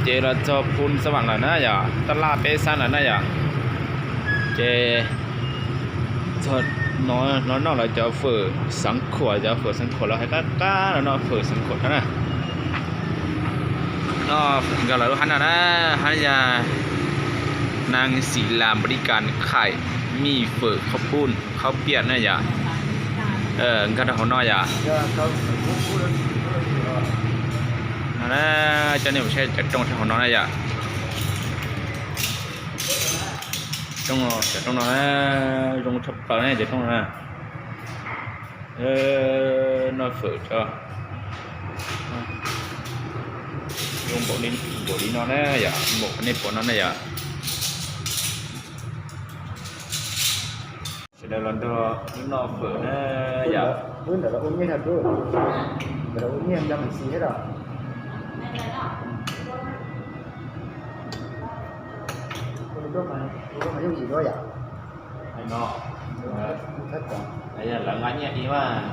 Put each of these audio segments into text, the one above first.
Ces los txog Phu Xab Vam lawm na yom, tab laj peb xab lawm na yom. Ces txog no, no noj lawv cov fawm Xeev Khuam, cov fawm Xeev Khuam lawv hais qab qab no, noj fawm Xeev Khuam na. Noj nkag lawv lub hab no na, hab yog นางศรีลาบริการ ขายหมี่ เฝอ ข้าวปุ้น ข้าวเปียก na yom. Nkag rau hauv no yom. No na, coj nej mus saib cov rooj sab hauv no na yom. Rooj, cov rooj no zoo tshaj plaws na cov rooj no na. Noj fawm tso. Zoo npaum li no na yom, npaum nej pom no na yom. Sawv daws los nrog wb noj fawm na yom. Wb ntawm los ua nyiaj, ntawm los ua nyiaj nrog Meem Xis thiab os. Ua li koj mas yooj yim dua yom. No, lawv nqa nyiaj di mas.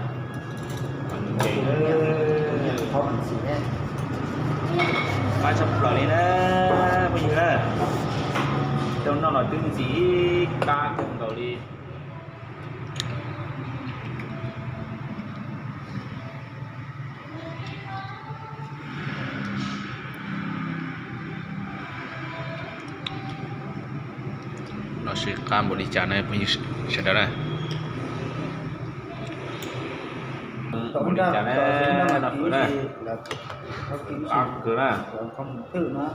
Qab tshaj plaws li na, phooj ywg na. Rooj noj los twb ntxim qab kawg nkaus li. Noj sib qab npaum li cas na phooj ywg sawv daws na. Npaum li cas na, noj fawm na. Qab kawg na.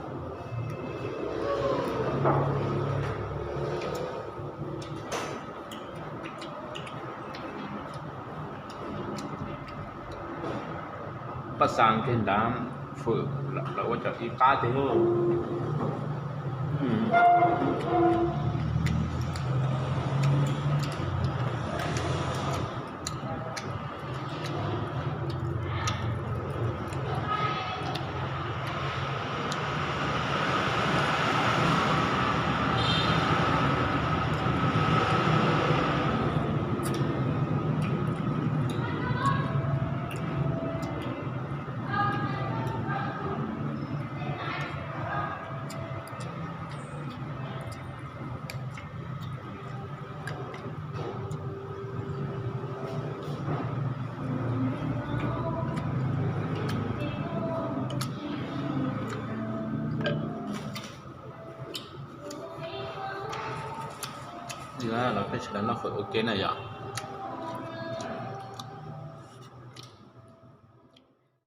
Paj xaa kiag nrad fawm lawv ua cov ib qab tiag lauj. Los peb sawv daws noj fawm ua ke na yom.